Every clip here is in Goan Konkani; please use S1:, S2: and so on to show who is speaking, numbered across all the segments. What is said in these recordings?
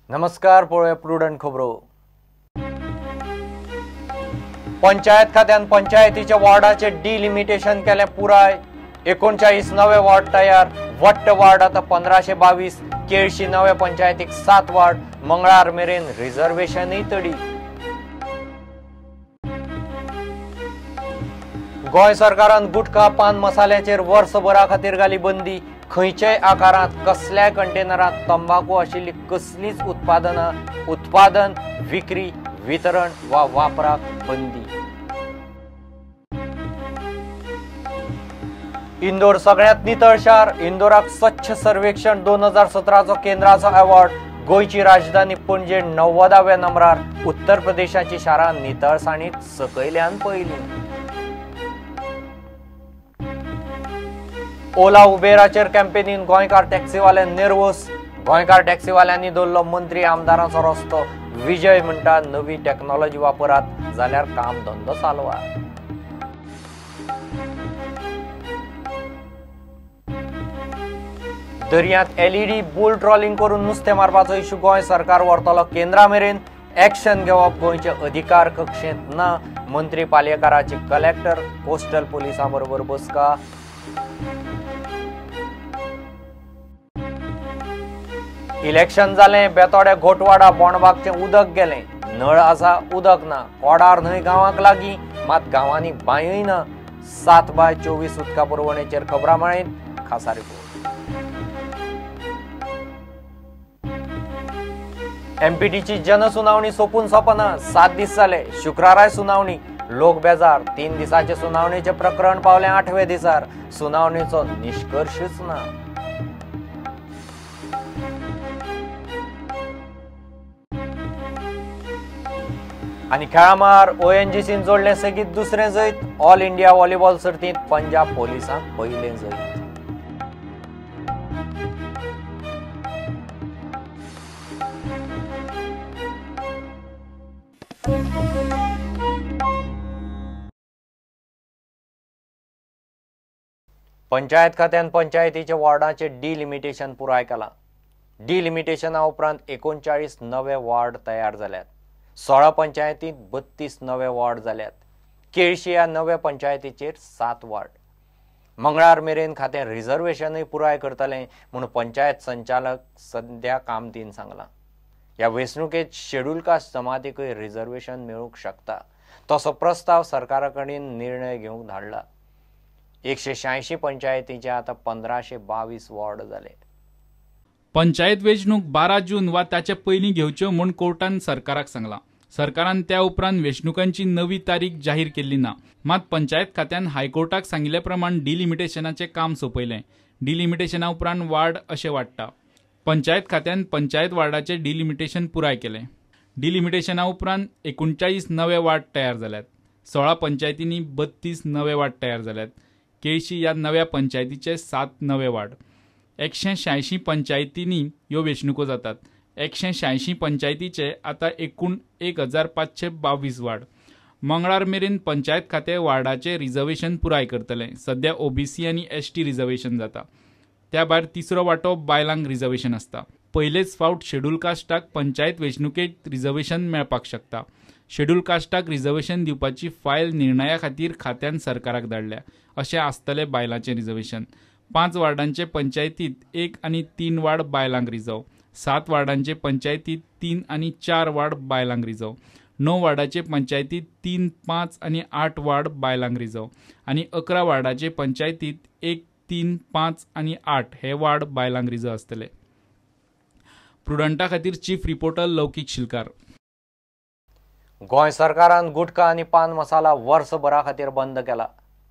S1: नमस्कार, पळोवया प्रुडंट खबरो. पंचायत खात्यान पंचायतीच्या वॉर्डाचे डिलिमिटेशन केलें पुराय. 39 नवे वॉर्ड तयार. वट्ट वॉर्ड आता 1522. केळशी नवे पंचायतीक 7 वॉर्ड. मंगळार मेरेन रिझर्वेशनय तडी. गोंय सरकारान गुटखा पान मसाल्याचेर वर्सभरा खातीर घाली बंदी. खंयच्याय आकारांत कसल्याय कंटेनरांत तंबाकू आशिल्ली कसलीच उत्पादनां, उत्पादन, विक्री, वितरण वा वापराक बंदी. इंदोर सगळ्यांत नितळ शार. इंदोराक स्वच्छ सर्वेक्षण 2017चो केंद्राचो अवॉर्ड. गोंयची राजधानी पणजे 90व्या नंबरार. उत्तर प्रदेशाची शारां नितळसाणीत सकयल्यान पयली. ओला उबेराचेर कॅम्पेनीन गोंयकार टॅक्सीवाले निर्वस. गोंयकार टॅक्सीवाल्यांनी दवरलो मंत्री आमदारांचो रस्तो. विजय म्हणटा नवी टॅक्नॉलॉजी वापरात जाल्यार काम धंदो चालवा. दर्यांत एलईडी बुल ट्रॉलिंग करून नुस्तें मारपाचो इश्यू गोंय सरकार व्हरतलो केंद्रा मेरेन. एक्शन घेवप गोंयचे अधिकार कक्षेंत ना. मंत्री पालयेकाराची कलेक्टर कोस्टल पुलिसां बरोबर बसका. इलेक्शन जालें, बेतोड्या घोटवाडा बोंडबागचें उदक गेलें. नळ आसा, उदक ना. कोडार न्हंय गांवाक लागीं, मात गांवांनी बांयूय ना. 7/24 उदका पुरवणेचेर खबरां माळेंत खासा रिपोर्ट. एमपीटीची जनसुनावणी सोंपून सोंपना. 7 दीस जाले. शुक्राराय सुनावणी. लोक बेजार. 3 दिसांचे सुनावणेचें प्रकरण पावलें 8व्या दिसार. सुनावणेचो निश्कर्शच ना. आनी खेळामार ओएनजीसीन जोडलें सेगीत दुसरें जैत. ऑल इंडिया व्हॉलीबॉल सर्तींत पंजाब पोलिसांक पयलें जैत. पंचायत खात्यान पंचायतीच्या वॉर्डाचें डिलिमिटेशन पुराय केलां. डिलिमिटेशना उपरांत 39 नवे वॉर्ड तयार जाल्यात. 16 पंचायतींत 32 नवे वॉर्ड जाल्यात. केळशी ह्या नव्या पंचायतीचेर 7 वॉर्ड. मंगळार मेरेन खातें रिझर्वेशनय पुराय करतलें म्हूण पंचायत संचालक संध्या कामतीन सांगलां. ह्या वेंचणुकेंत शेड्यूल कास्ट जमातीकय रिझर्वेशन मेळूंक शकता तसो प्रस्ताव सरकारा कडेन निर्णय घेवंक धाडला. 186 पंचायतींचे आतां 1522 वॉर्ड जाले.
S2: पंचायत वेंचणूक 12 जून वा ताचे पयलीं घेवच्यो म्हूण कोर्टान सरकाराक सांगलां. सरकारान त्या उपरांत वेंचणुकांची नवी तारीख जाहीर केल्ली ना. मात पंचायत खात्यान हायकोर्टाक सांगिल्ले प्रमाण डिलिमिटेशनाचें काम सोंपयलें. डिलिमिटेशना उपरांत वार्ड अशें वाडटा. पंचायत खात्यान पंचायत वार्डाचें डिलिमिटेशन पुराय केलें. डिलिमिटेशना उपरांत 39 नवे वार्ड तयार जाल्यात. 16 पंचायतींनी 32 नवे वार्ड तयार जाल्यात. केळशी ह्या नव्या पंचायतीचे 7 नवे वार्ड. 186 पंचायतींनी ह्यो वेंचणुको जातात. 186 पंचायतीचे आतां एकूण 1522 वार्ड. मंगळार मेरेन पंचायत खातें वार्डाचें रिझर्वेशन पुराय करतलें. सद्या ओबीसी आनी एसटी रिझर्वेशन जाता. त्या भायर तिसरो वांटो बायलांक रिझर्वेशन आसता. पयलेच फावट शेड्यूल कास्टाक पंचायत वेंचणुकेंत रिझर्वेशन मेळपाक शकता. शेड्यूल कास्टाक रिझर्वेशन दिवपाची फायल निर्णया खातीर खात्यान सरकाराक धाडल्या. अशें आसतलें बायलांचें रिझर्वेशन. 5 वार्डांचे पंचायतींत 1 आनी 3 वार्ड बायलांक रिजर्व. 7 वार्डांचे पंचायतींत 3 आनी 4 वार्ड बायलांक रिजर्व. 9 वार्डाचे पंचायतींत 3, 5 आनी 8 वार्ड बायलांक रिजर्व. आनी 11 वार्डाचे पंचायतींत 1, 3, 5 आनी 8 हे वार्ड बायलांक रिजर्व आसतले. प्रुडंटा खातीर चीफ रिपोर्टर लौकीक शिलकार.
S1: गोंय सरकारान गुटखा आनी पान मसाला वर्सभरा खातीर बंद केला.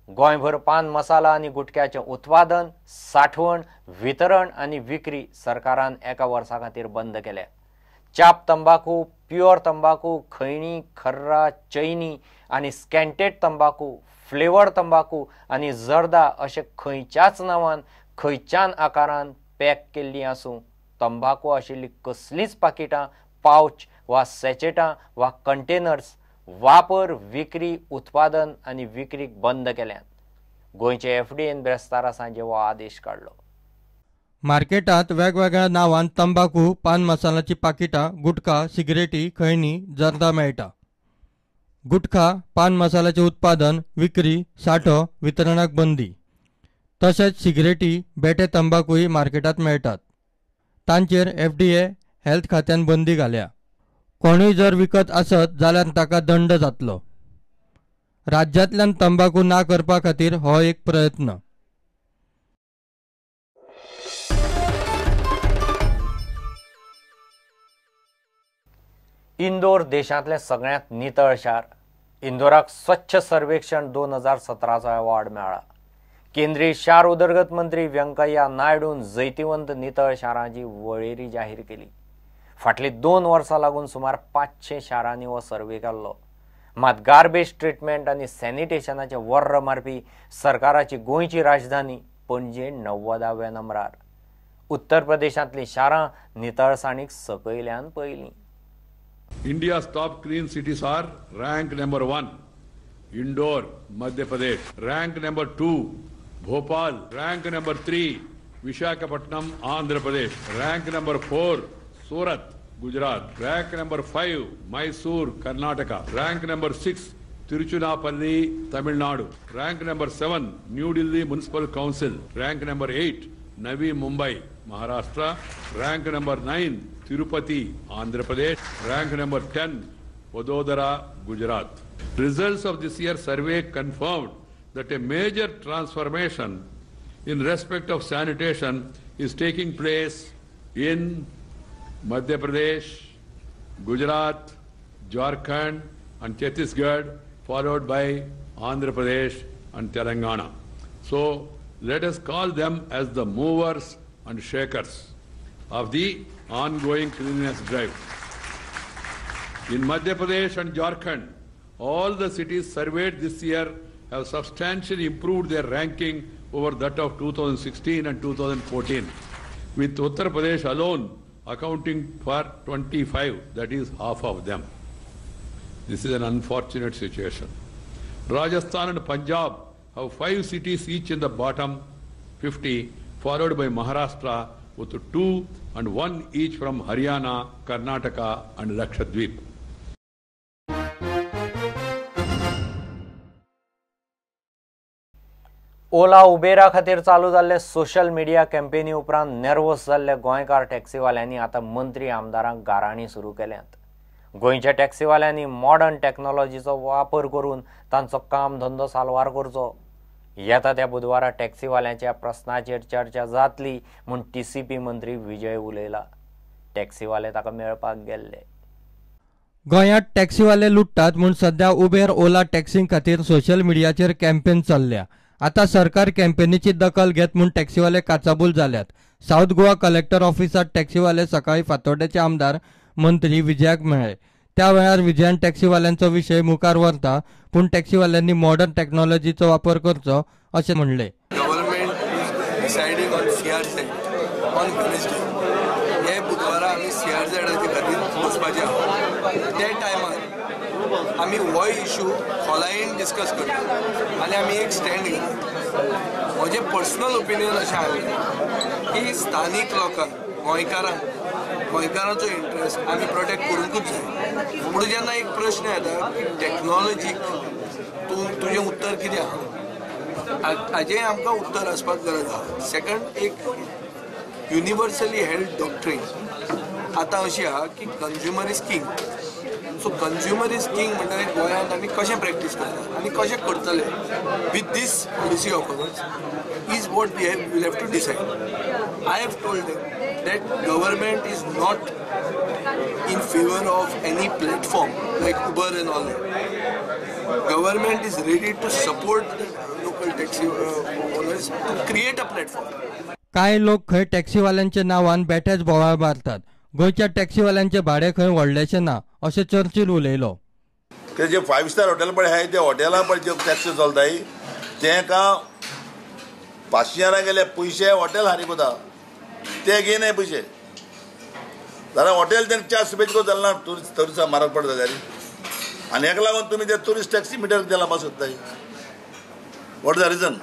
S1: गोंयभर पान मसाला आनी गुटख्याचें उत्पादन, साठवण, वितरण आनी विक्री सरकारान एका वर्सा खातीर बंद केल्या. चाप तंबाकू, प्युअर तंबाकू, खैणी, खर्रा, चैनी आनी स्कॅन्टेड तंबाकू, फ्लेवर्ड तंबाकू आनी जर्दा अशें खंयच्याच नांवान खंयच्यान आकारान पॅक केल्ली आसूं, तंबाकू आशिल्ली कसलीच पाकिटां, पावच वा सॅचेटां वा कंटेनर्स वापर, विक्री, उत्पादन आनी विक्रीक बंद केल्यात. गोंयचे एफडीएन ब्रेस्तारा सांजे हो आदेश काडलो.
S3: मार्केटांत वेगवेगळ्या नांवान तंबाकू, पान मसाल्याची पाकिटां, गुटखा, सिगरेटी, खैनी, जर्दा मेळटा. गुटखा, पान मसाल्याचें उत्पादन, विक्री, सांठो, वितरणाक बंदी. तशेंच सिगरेटी, बेटे तंबाकूय मार्केटांत मेळटात. तांचेर FDA health खात्यान बंदी घाल्या. कोणूय जर विकत आसत जाल्यार ताका दंड जातलो. राज्यांतल्यान तंबाकू ना करपा खातीर हो एक प्रयत्न.
S1: इंदोर देशांतलें सगळ्यांत नितळ शार. इंदोराक स्वच्छ सर्वेक्षण 2017चो अवॉर्ड मेळ्ळा. केंद्रीय शार उदरगत मंत्री व्यंकय्या नायडून जैतिवंत नितळ शारांची वळेरी जाहीर केली. फाटलीं 2 वर्सां लागून सुमार 500 शारांनी हो सर्वे केल्लो. मात गार्बेज ट्रिटमेंट आनी सॅनिटेशनाचे वर्र मारपी सरकाराची गोंयची राजधानी पणजे 90व्या नंबरार. उत्तर प्रदेशांतलीं शारां नितळसाणीक सकयल्यान पयलीं.
S4: India's top clean cities are rank number 1, Indore, Madhya Pradesh, rank number 2, Bhopal, rank number 3, Visakhapatnam, Andhra Pradesh, rank number 4, Surat, Gujarat, rank number 5, Mysore, Karnataka, rank number 6, Tiruchirappalli, Tamil Nadu, rank number 7, New Delhi Municipal Council, rank number 8, Navi Mumbai, Maharashtra, rank number 9, Tirupati, Andhra Pradesh, rank number 10, Vadodara, Gujarat. Results of this year's survey confirmed that a major transformation in respect of sanitation is taking place in Madhya Pradesh, Gujarat, Jharkhand and Chhattisgarh, followed by Andhra Pradesh and Telangana. So let us call them as the movers and shakers of the ongoing cleanliness drive. In Madhya Pradesh and Jharkhand, all the cities surveyed this year have substantially improved their ranking over that of 2016 and 2014, with Uttar Pradesh alone accounting for 25, that is half of them. This is an unfortunate situation. Rajasthan and Punjab have 5 cities each in the bottom 50, followed by Maharashtra with 2 and 1 each from Haryana, Karnataka and Lakshadweep.
S1: Ola उबेरा खातीर चालू जाल्ले सोशल मिडिया कॅम्पेनी उपरांत नर्वस जाल्ले गोंयकार टॅक्सीवाल्यांनी आतां मंत्री आमदारांक गाराणी सुरू केल्यात. गोंयच्या टॅक्सीवाल्यांनी मॉडर्न टॅक्नॉलॉजीचो वापर करून तांचो काम धंदो साल्वार करचो. येता त्या बुधवारा टॅक्सीवाल्यांच्या प्रस्नाचेर चर्चा जातली म्हूण TCP मंत्री विजय उलयला. टॅक्सीवाले ताका मेळपाक गेल्ले.
S3: गोंयांत टॅक्सीवाले लुट्टात म्हूण सध्या उबेर ओला टॅक्सीं खातीर सोशल मिडियाचेर कॅम्पेन चल्ल्या. आतां सरकार कॅम्पेनीची दखल घेत म्हूण टॅक्सीवाले काचाबूल जाल्यात. सावथ गोवा कलेक्टर ऑफिसांत टॅक्सीवाले सकाळी फातोड्डेचे आमदार मंत्री विजयाक मेळ्ळे. त्या वेळार विजयान टॅक्सीवाल्यांचो विशय मुखार व्हरता, पूण टॅक्सीवाल्यांनी मॉडर्न टॅक्नॉलॉजीचो वापर करचो अशें म्हणलें.
S5: Government is deciding on CRZ on Wednesday. हे बुधवारा आमी CRZाचे खातीर बसपाचे आहा. त्या टायमार आमी हो इशू खोलायेन डिस्कस करता आनी आमी एक स्टँड घेता. म्हजें पर्सनल ओपिनियन अशें आहा की स्थानीक लोकांक, गोंयकारांक, गोंयकारांचो इंट्रस्ट आमी प्रोटेक्ट करूंकूच जाय. पूण जेन्ना एक प्रश्न येता की टॅक्नॉलॉजीक तूं तुजें उत्तर कितें आहा, हाजें आमकां उत्तर आसपाक गरज आहा. सेकंड, एक युनिवर्सली हेल्थ डॉक्ट्रीन आतां अशी आहा की consumer is king. So consumer is king म्हणटकीर गोंयांत आमी कशें प्रॅक्टीस करता आनी कशें करतले with this policy of ours is what we have will have to decide. I have told them that government is not in favor of any platform like Uber and all that. Government is ready to support the local taxi owners to create a platform.
S3: कांय लोक खंय टॅक्सीवाल्यांच्या नांवान बेठेच बोवाळ मारतात. गोंयच्या टॅक्सीवाल्यांचे भाडें खंय व्हडलेशें ना अशें चर्चील उलयलो.
S6: ते जे 5 स्टार हॉटेल पळय आहाय ते हॉटेलां पळय जे टॅक्सी चलताय तेका पासिंजरां गेले पयशे हॉटेल हारीक वता, ते घेयनाय पयशे. जाल्यार हॉटेल तेंका चार सुबेज चलना ट्युरिस्ट टुरिस्टां म्हारग पडटा जाल्यार. आनी हेका लागून तुमी ते ट्युरिस्ट टॅक्सी मिटर दिला पासून सोदताय. What is the reason?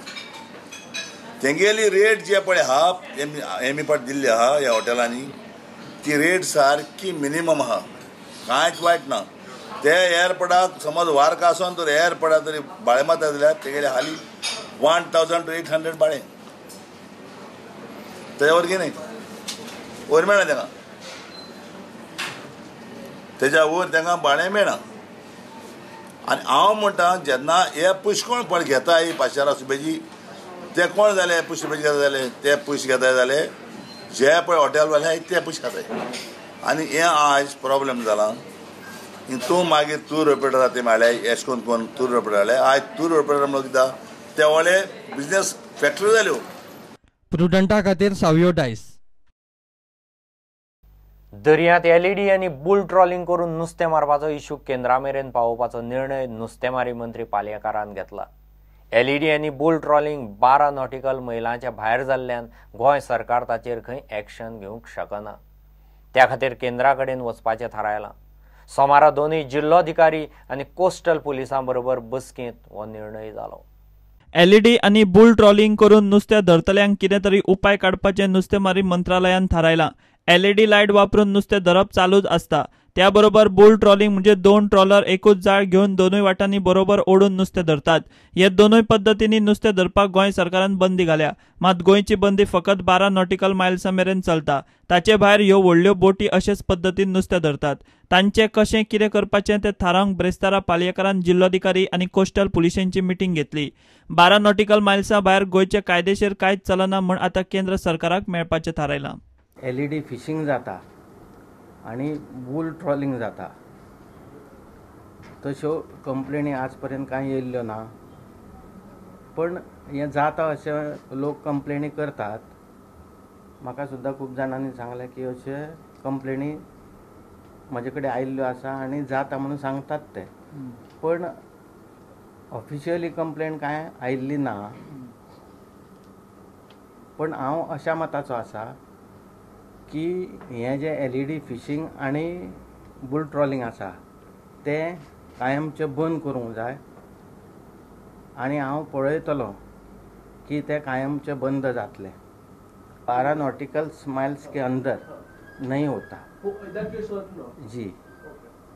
S6: तेंगेली रेट जे पळय आहा एम ई पाट दिल्ली आहा ह्या हॉटेलांनी ती रेट सारकी मिनिमम आहा, कांयच वायट ना. ते एअरपोर्टाक समज वार्का आसून तर एअरपोर्टाक तरी भाडें मारता जाल्यार तेगेले हाली 1000 to 800 भाडें, तेज्या वयर न्ही वयर मेळना तेंका, तेज्या वयर तेंका भाडें मेळना. आनी हांव म्हणटा जेन्ना हे पयशे कोण पळय घेता ही पाशारा सुबेजी ते कोण जाले पयशे घेता जाले ते पयशे घेता जाले जे पळय हॉटेलवाले आहाय ते पयशे खाताय. आनी हें आयज प्रॉब्लेम जाला. तूं मागीर टूर ऑपरेटर ते मेळ्ळे एश कोन कोण टूर ऑपरेटर जाले, आयज टूर ऑपरेटर म्हणून कितें ते व्हडले बिजनेस फॅक्टरी जाल्यो.
S3: प्रुडंटा खातीर सावियो डायस.
S1: दर्यांत एलईडी आनी बुल ट्रॉलिंग करून नुस्तें मारपाचो इशू केंद्रा मेरेन पावोवपाचो निर्णय नुस्तेमारी मंत्री पालयेकारान घेतला. एलईडी आनी बुल ट्रॉलिंग 12 नॉटिकल मैलांच्या भायर जाल्ल्यान गोंय सरकार ताचेर खंय एक्शन घेवंक शकना, त्या खातीर केंद्रा कडेन वचपाचें थारायलां. सोमारा दोनूय जिल्लोधिकारी आनी कोस्टल पुलिसां बरोबर बसकेंत हो निर्णय जालो.
S7: एलईडी आनी बुल ट्रॉलिंग करून नुस्तें धरतल्यांक कितें तरी उपाय काडपाचें नुस्तेमारी मंत्रालयान थारायलां. एलईडी लायट वापरून नुस्तें धरप चालूच आसता, त्या बरोबर बुल ट्रॉलिंग म्हणजे 2 ट्रॉलर एकूच जाळ घेवन दोनूय वाटांनी बरोबर ओडून नुस्तें धरतात. हे दोनूय पद्दतींनी नुस्तें धरपाक गोंय सरकारान बंदी घाल्या. मात गोंयची बंदी फकत 12 नॉटिकल मायल्सां मेरेन चलता. ताचे भायर ह्यो व्हडल्यो बोटी अशेच पद्दतीन नुस्तें धरतात. तांचें कशें कितें करपाचें तें थारावंक ब्रेस्तारा पालयेकारान जिल्लोधिकारी आनी कोस्टल पुलिशेंची मिटींग घेतली. 12 नॉटिकल मायल्सां भायर गोंयचे कायदेशीर कांयच चलना म्हूण आतां केंद्र सरकाराक मेळपाचें थारायलां.
S8: एलईडी फिशींग जाता आनी बुल ट्रॉलिंग जाता, तश्यो कंप्लेनी आज पर्यंत कांय येयल्ल्यो ना, पण हें जाता अशें लोक कंप्लेनी करतात. म्हाका सुद्दां खूब जाणांनी सांगलें की अशें कंप्लेनी म्हजे कडेन आयिल्ल्यो आसा आनी जाता म्हणून सांगतात ते, पण ऑफिशियली कंप्लेन कांय आयिल्ली ना. पण हांव अशा मताचो आसा की हें जें एलईडी फिशींग आनी बुल ट्रॉलिंग आसा तें कायमचें बंद करूंक जाय आनी हांव पळयतलो की तें कायमचें बंद जातलें. 12 नॉटिकल माइल्स के अंदर नहीं होता जी,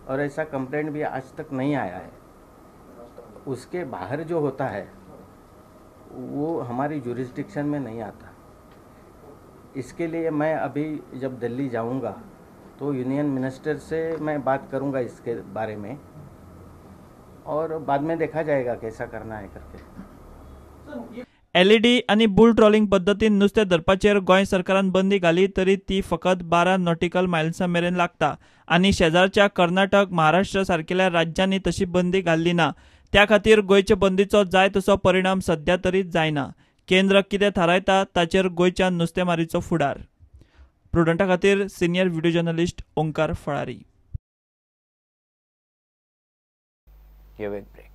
S8: और ऐसा कंप्लेंट भी आज तक नहीं आया है. उसके बाहर जो होता है वो हमारी जुरिस्डिक्शन में नहीं आता. इसके लिए मैं अभी जब दिल्ली जाऊंगा तो यूनियन मिनिस्टर से मैं बात करूंगा इसके बारे में, और बाद में देखा जाएगा कैसा करना है करके.
S7: एलईडी आनी बुल ट्रॉलिंग पद्दतीन नुस्तें धरपाचेर गोंय सरकारान बंदी घाली तरी ती फकत 12 नॉटिकल मायल्सां मेरेन लागता आनी शेजारच्या कर्नाटक, महाराष्ट्र सारकेल्या राज्यांनी तशी बंदी घाल्ली ना. त्या खातीर गोंयचे बंदीचो जाय तसो परिणाम सध्या तरी जायना. केंद्र कितें थारायता ताचेर गोंयच्या नुस्तेमारीचो फुडार. प्रुडंटा खातीर senior video journalist Omkar Falari.
S1: Break.